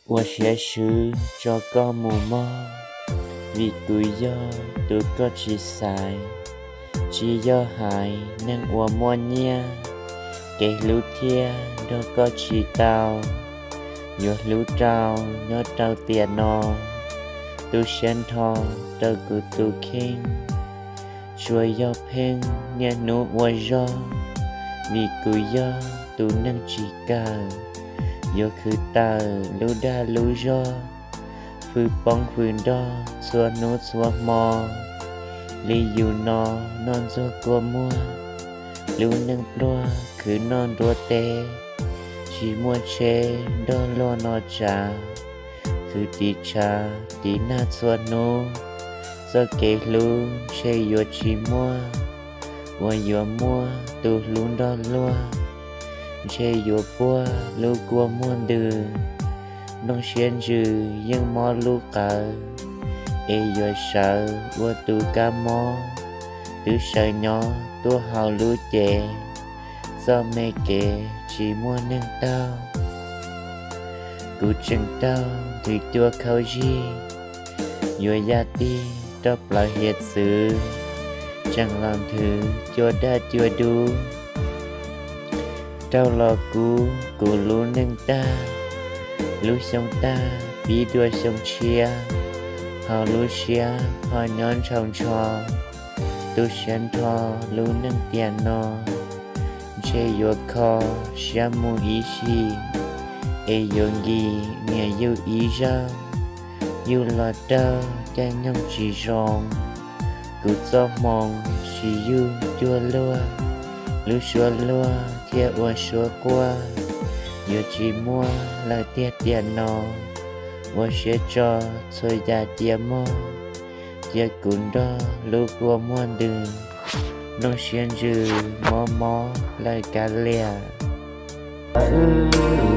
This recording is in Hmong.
Ua siav swv tso koj mus mog, vim kuv yog tus koj tsis xaiv. Tsis yog hais neeg uas muaj nyiaj, kev hlub thiab nrog koj tsis tau. Yuav hlub rau nyob rau tiam no, tu siab nrho rau kuv tus kheej. Tsuas yog pheej niaj hnub ua zog, vim kuv yog tus neeg tsis kawm. Yuav khwv tawm lub dag lub zog, hwm poob hwm nrog txhua hnub txhua hmo. Li yus no noj ntxuag kua muag, lub neej pluag khwv noj nruab teb. Tsis muaj tsheb nrog luag no tsav, khwv tiv tshav tiv nag txhua hnub. Txoj kev hlub ntshe yuav tsis muaj, uas yuav muaj tus hlub nrog luag. Ntshe yuav puag lub kua muag ntws, nplooj siab ntsws yeej mob lub qawv. Es yuav sawv ua tus kab mob, twb sawv nyob tuaj hauv lub cev. Txoj me kev tsis muaj neeg taug, kuv tseem taug nthwv cua khaub zig. Yuav ya tig rau plawv hiav txwv, tseem los nthwv cua daj cua dub. Raug los kub kuv lub neej tag, lub xyoo tag pib dua xyoo tshiab. Hauv lub siab ho nyob ntshaus ntsho, tu siab nrho lub neej tiam no. Ntshe yuav kho siab mus ib sim, es yuav nkim niam yug ib zaug. Yug los raug caij nyoog tsis zoo, kuv txoj hmoo tsis yug cuag luag. Lub suab luag thiaj ua suab quaj, yuav tsis muaj lawm tiag tiam no. Ua siab tso txhua yam cia mog, cia kuv nrog lub kua muag ntws. Nplooj siab ntsws mob mob lawm kav liam. Wb